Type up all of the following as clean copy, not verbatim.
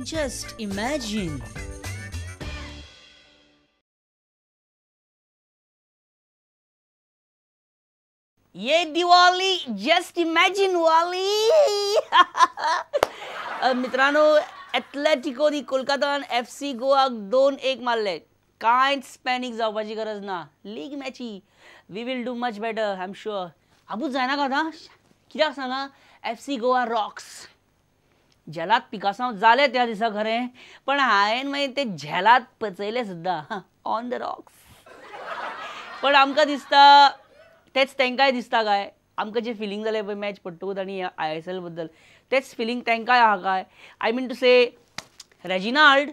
Just imagine. ये Diwali just imagine वाली. मित्रांनो, ॲथलेटिको दी कोलकाता FC गोवाक 2-1 मारले. कांयच पॅनीक जावपाची गरज ना. लीग मॅची, we will do much better, I am sure. आबूज जायना का कित्याक सांगा, FC Goa rocks. झेलात पिकासांव जालें त्या दिसा खरें, पण हांवें मागीर ते झेलात पचयले सुद्दां ऑन the rocks. पण आमकां दिसता तेच तांकांय दिसता काय, आमकां जें फिलींग जालें पळय मॅच पडटकूच आनी ISL बद्दल तेच फिलींग तांकांय आहा काय. I mean to say Reginald,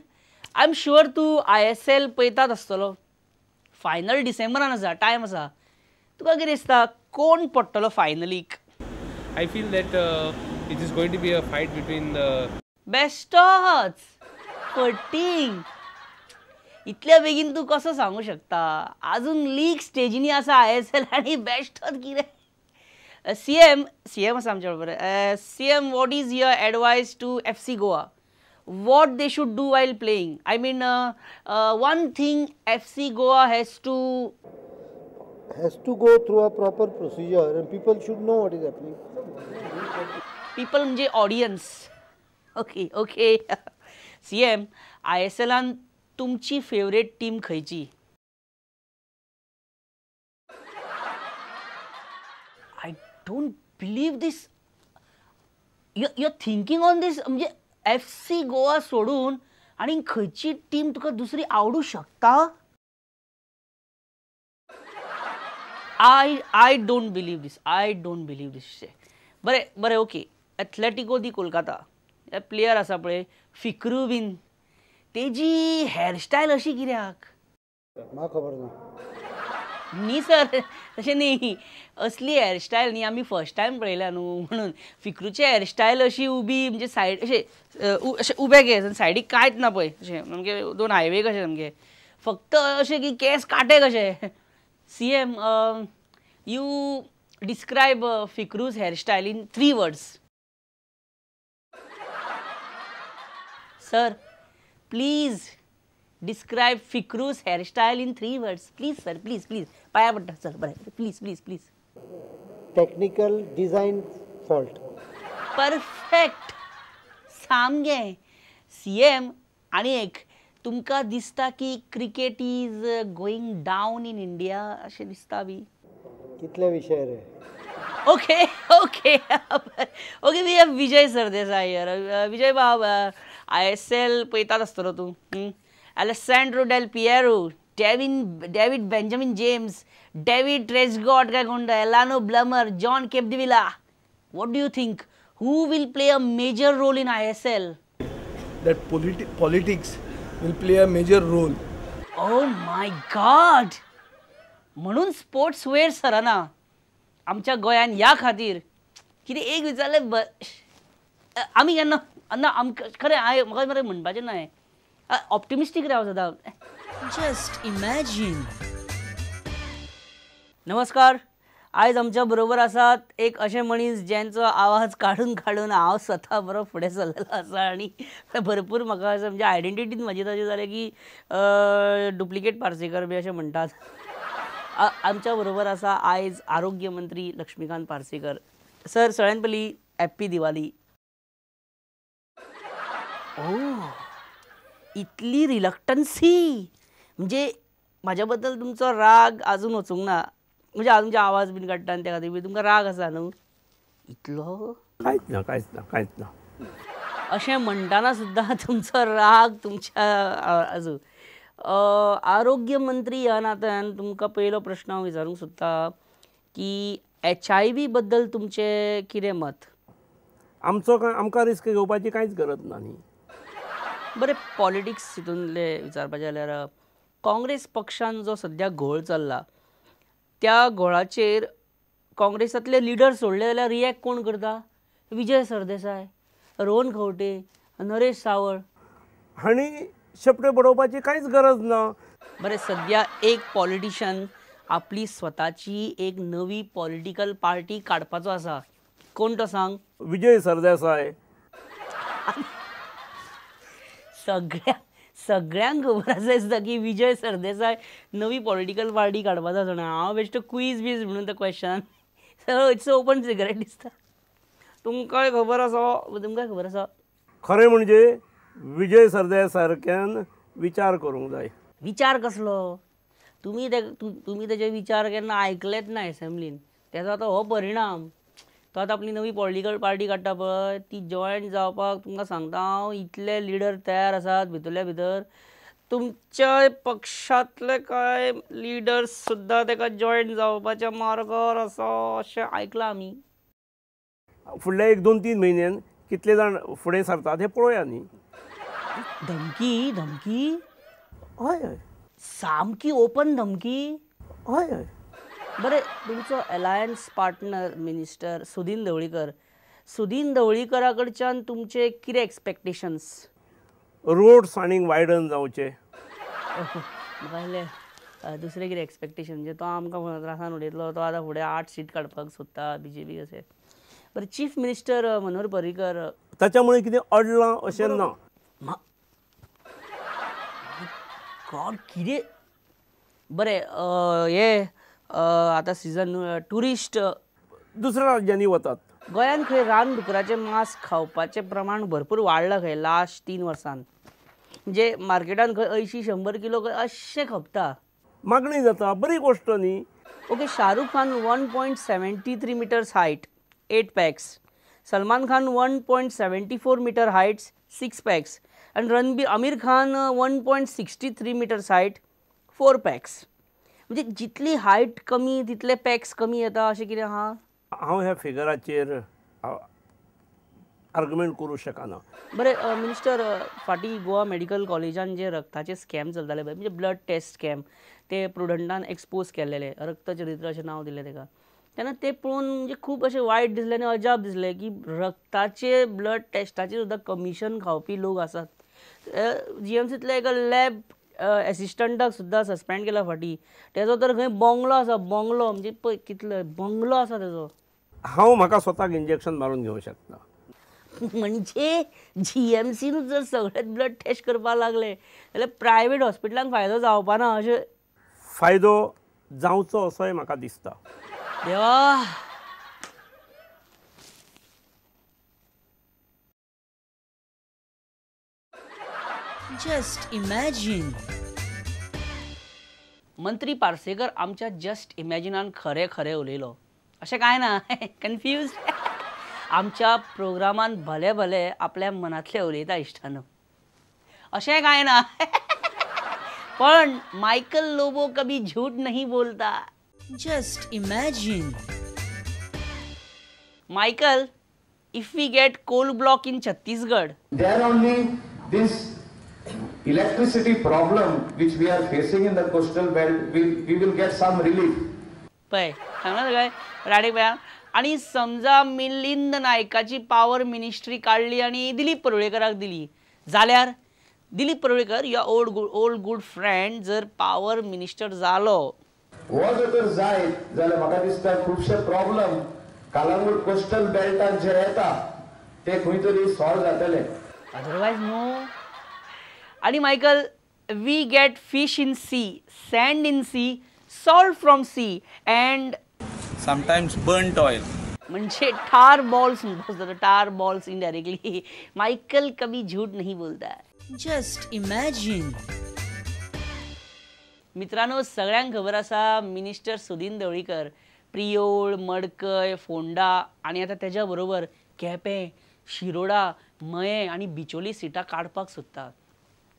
I am sure तूं ISL पळयतात आसतलो. फायनल डिसेंबरान आसा, टायम आसा. तुका कितें दिसता, कोण पडटलो फायनलीक? I feel that it is going to be a fight between बेस्टोच फटींग. इतल्या बेगीन तूं कसो सांगू शकता? अजून लीग स्टेजीनी आसा ISL आनी बेस्टोच कितें. CM आसा आमच्या बरोबर. CM, what is your advice to FC Goa? What they should do while playing? I mean, one thing FC Goa has to go through a proper procedure and people should know what is happening. People म्हणजे audience. Okay okay. CM, ISL तुमची favourite team खंयची? I don't believe this. You are thinking on this. म्हणजे FC Goa सोडून आनी खंयची team तुका दुसरी आवडू शकता? I don't believe this. I don't believe this. बरें बरें, ओके. ॲथलेटिको दी कोलकाता प्लेयर आसा पळय फिक्रू बीन, तेजी हेअरस्टायल अशी कित्याक? म्हाका खबर ना. न्ही सर, तशें न्ही, असली हेअरस्टायल न्ही आमी फर्स्ट टायम पळयल्या न्हू, म्हणून फिक्रूची हेअरस्टायल अशी उबी, म्हणजे सायड अशें अशें उबे केस आनी सायडीक कांयच ना पळय, अशें सामके दोन हायवे कशे, सामके फक्त अशें की केस कांटे कशे. CM, you describe Fikru's hairstyle in 3 words. Sir, please describe Fikru's hairstyle in 3 words. Please sir, please please, पाया पडटा सर. बरें, please please please. Technical design fault. Perfect, सामकें. CM, आनी एक, तुमकां दिसता की cricket is going down in India अशें दिसता बी? कितले विशय रे. Okay okay okay. We have Vijay Sardesai here. Vijay बाब, ISL पळयतात आसतलो तूं. Alessandro Del Piero, David Benjamin James, David Trezeguet काय कोण, Elano Blemeur, John Capdevila. What do you think, who will play a major role in ISL? That politics will play a major role. Oh my God! म्हणून sports वेर सरना आमच्या गोंयान ह्या खातीर. कितें एक विचारलें आमी केन्ना ना, आमकां खरें हांवें म्हाका मरे म्हणपाचें ना, ऑप्टिमिस्टीक राव सदां. Just imagine. नमस्कार, आयज आमच्या बरोबर आसात एक अशें मनीस ज्यांचो आवाज काडून काडून हांव स्वता बरो फुडें सरलेलो आसा आनी भरपूर म्हाका अशें म्हणजे आयडेंटिटीन म्हाजी तशें जालें की डुप्लिकेट पार्सेकर बी अशें म्हणटात. आमच्या बरोबर आसा आयज आरोग्य मंत्री लक्ष्मीकांत पार्सेकर सर. सगळ्यान पयलीं हॅप्पी दिवाली. ओ, इतली रिलक्टन्सी, म्हणजे म्हाज्या बद्दल तुमचो राग आजून वचूंक ना. म्हणजे हांव तुमचे आवाज बीन काडटा आनी त्या खातीर बी तुमकां राग आसा न्हू इतलो? कांयच ना, कांयच ना, कांयच ना. अशें म्हणटाना सुद्दां तुमचो राग तुमच्या आजून. आरोग्य मंत्री ह्या नात्यान तुमकां पयलो प्रश्न हांव विचारूंक सोदता की HIV बद्दल तुमचें कितें मत? आमचो आमकां रिस्क घेवपाची कांयच गरज ना न्ही. बरें, पॉलिटिक्स हितूंतलें विचारपाचें जाल्यार काँग्रेस पक्षान जो सद्या घोळ चल्ला त्या घोळाचेर काँग्रेसांतले लिडर सोडले जाल्यार रिएक्ट कोण करता? विजय सरदेसाय, रोहन खंवटे, नरेश सावळ हांणी शेपड्यो बडोवपाची कांयच गरज ना. बरें, सद्या एक पॉलिटिशन आपली स्वताची एक नवी पॉलिटिकल पार्टी काडपाचो आसा, कोण तो सांग? विजय सरदेसाय. सगळ्यांक खबर आसा दिसता की विजय सरदेसाय नवी पॉलिटिकल पार्टी काडपाचो आसा. हांव बेश्टो क्वीज बीज म्हणून तो क्वेश्चन सगळो it's open secret दिसता. तुमकांय खबर आसा, तुमकांय खबर आसा. खरें म्हणजे विजय सरदेसाय सारक्यान विचार करूंक जाय. विचार कसलो? तुमी तुमी तेजे विचार केन्ना आयकलेच ना एसेंब्लीन. तेजो आतां हो परिणाम. तो आतां आपली नवी पॉलिटिकल पार्टी काडटा पळय, ती जॉयन जावपाक तुमकां सांगता हांव, इतले लिडर तयार आसात भितरल्या भितर. तुमच्या पक्षांतले कांय लिडर्स सुद्दां ताका जॉयन जावपाच्या मार्गार आसा अशें आयकलां आमी. फुडल्या 1-2-3 म्हयन्यान कितले जाण फुडें सरतात हें पळोवया न्ही. धमकी? धमकी? हय हय, सामकी ओपन धमकी. हय हय. बरें, तुमचो alliance partner minister Sudin Dhavalikar, Sudin धवळीकरा कडच्यान तुमचे कितें एक्सपेक्टेशन्स? रोड्स आनीक वायडन जावचे. म्हाका दिसलें दुसरें कितें एक्सपेक्टेशन, म्हणजे तो आमकां त्रासान उडयतलो, तो आतां फुडें 8 सीट काडपाक सोदता बीजेपी अशें. बरें, चीफ मिनिस्टर मनोहर पर्रीकर, ताच्या मुळे कितें अडलां अशें ना. गॉड, कितें बरें. हे आतां सिजन ट्युरिस्ट दुसऱ्या राज्यांनी वतात. गोंयांत खंय रानडुकराचें मांस खावपाचें प्रमाण भरपूर वाडलां खंय लास्ट 3 वर्सांत. म्हणजे मार्केटान खंय 80-100 किलो खंय अशें खपता. मागणी जाता, बरी गोश्ट न्ही. Okay, Shahrukh Khan 1.73 metres height, 8 packs. Salman Khan 1.74 metre heights, 6 packs. आनी Ranbir Aamir Khan 1.63 metres height, 4 packs. म्हणजे जितली हायट कमी तितले पॅक्स कमी येता अशें कितें आहा? हांव ह्या फिगराचेर आर्ग्युमेंट करूं शकना. बरें मिनिस्टर, फाटीं गोवा मेडिकल कॉलेजान जे रक्ताचे स्कॅम चलताले पळय, म्हणजे ब्लड टेस्ट स्कॅम, ते प्रुडंटान एक्सपोज केल्लेले, रक्तचरित्र अशें नांव दिलें ताका. तेन्ना तें पळोवन म्हणजे खूब अशें वायट दिसलें आनी अजाप दिसलें की रक्ताचे ब्लड टेस्टाचे सुद्दां कमिशन खावपी लोक आसात. जीएमसींतल्या एका लॅब एसिस्टंटाक सुद्दां सस्पेंड केला फाटीं. तेजो तर खंय बंगलो आसा, बंगलो म्हणजे पळय कितलो बंगलो आसा तेजो. हांव म्हाका स्वताक इंजेक्शन मारून घेवंक शकता. म्हणजे जीएमसीनूच जर सगळेच ब्लड टेस्ट करपाक लागले जाल्यार प्रायवेट हॉस्पिटलांक फायदो जावपा ना अशें? फायदो जावचो असोय म्हाका दिसता. देवा, जस्ट इमॅजिन. मंत्री पार्सेकर आमच्या जस्ट इमॅजिनान खरें खरें उलयलो अशें कांय ना. कन्फ्यूज. आमच्या प्रोग्रामान भले भले आपल्या मनांतलें उलयता इश्टानो, अशें कांय ना. पण मायकल लोबो कभी झूठ नहीं बोलता. Just imagine. Michael, if we get coal block in Chhattisgarh, there only this electricity problem which we are facing in the coastal belt, we will get some relief. पळय सांगला काय राडे पळय. आनी समजा मिलिंद नायकाची पावर मिनिस्ट्री काडली आनी दिलीप परुळेकराक दिली जाल्यार Dilip Parulekar your old good friend जर पावर मिनिस्टर जालो, हो जर जायत जाल्यार म्हाका दिसता खुबशे प्रॉब्लम कालांगूट कोस्टल बेल्टान जे येता ते खंय तरी सॉल्व जातले, अदरवायज नो. आनी Michael, we get fish in sea, sand in sea, salt from sea and sometimes burnt oil. म्हणजे ठार बॉल्स म्हणतो, टार बॉल्स इनडायरेक्टली. मायकल कभी झूठ नहीं बोलता. Just imagine. मित्रांनो, सगळ्यांक खबर आसा मिनिस्टर सुदीन धवळीकर प्रियोळ, मडकय, फोंडा आनी आतां तेज्या बरोबर केपें, शिरोडा, मयें आनी बिचोली सिटां काडपाक सोदता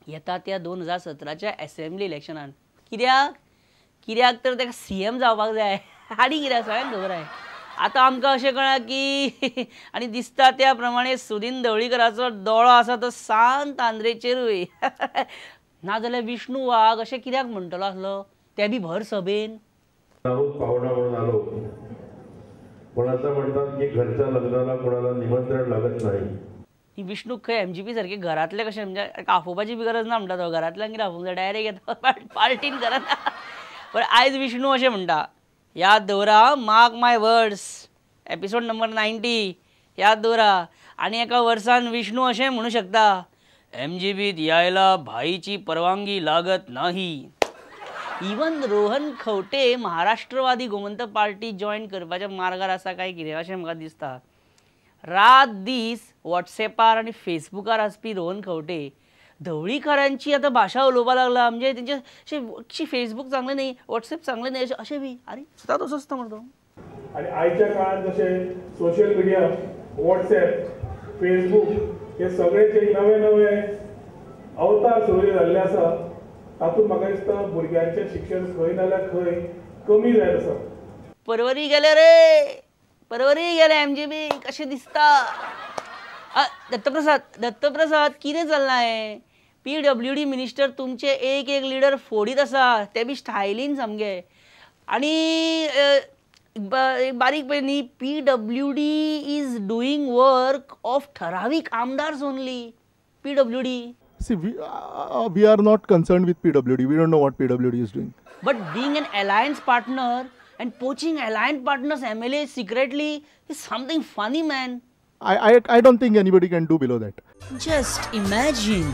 येता त्या 2017च्या एसेंब्ली इलेक्शनान. कित्याक? कित्याक तर ताका सीएम जावपाक जाय. आनी कित्याक सगळ्यांक खबर आहे. आतां आमकां अशें कळ्ळां की आनी दिसता त्या प्रमाणे सुदीन धवळीकराचो दोळो आसा तो सांत आंद्रेचेरूय. नाजाल्यार विष्णू वाघ अशें कित्याक म्हणटलो आसलो, ते बी भर सभेन. पाहुणा म्हणून आलो, कोणाचं म्हणतात की घरच्या लग्नाला कोणाला निमंत्रण लागत नाही. ती विष्णूक खंय एमजीपी सारखे घरातले कशें म्हणजे आफोवपाची बी गरज ना म्हणटा तो, घरांतल्यान कितें आफोवंक जाय, डायरेक्ट येता पार्टीन घरान. पण आयज विष्णू अशें म्हणटा, याद दवरा, mark my words, episode number 90 याद दवरा. आनी एका वर्सान विष्णू अशें म्हणू शकता, एमजीबीत यायला भाईची परवानगी लागत नाही. Even Rohan Khaunte Maharashtrawadi Gomantak party join करपाच्या मार्गार आसा काय कितें अशें म्हाका दिसता. रात दीस वॉट्सॅपार आनी फेसबुकार आसपी रोहन खंवटे धवळीकारांची आतां भाशा उलोवपाक लागला. म्हणजे तेंचे अशें फेसबूक चांगलें न्ही, वॉट्सॅप चांगलें न्ही अशें बी. आरे सदांच असो आसता मरे तो. आनी आयच्या काळांत जशें सोशल मिडिया, वॉट्सॅप, फेसबूक हे सगळे जे नवे नवे अवतार सुरू जाल्ले आसा तातूंत म्हाका दिसता भुरग्यांचें शिक्षण खंय नाल्यार खंय कमी जायत आसा. परवरी गेले रे, परवरी गेले एमजीबी कशें दिसता. दत्तप्रसाद, दत्तप्रसाद कितें चल्लां हें? पीडब्ल्यूडी मिनिस्टर तुमचे एक एक लिडर फोडीत आसा, ते बी स्टायलीन सामके. आनी बारीक पळय न्ही, PWD is doing work of ठरावीक आमदार्स only. PWD. See, we are not concerned with PWD. We don't know what PWD is doing. But being an alliance partner and poaching alliance partners MLA secretly is something funny, man. I don't think anybody can do below that. Just imagine.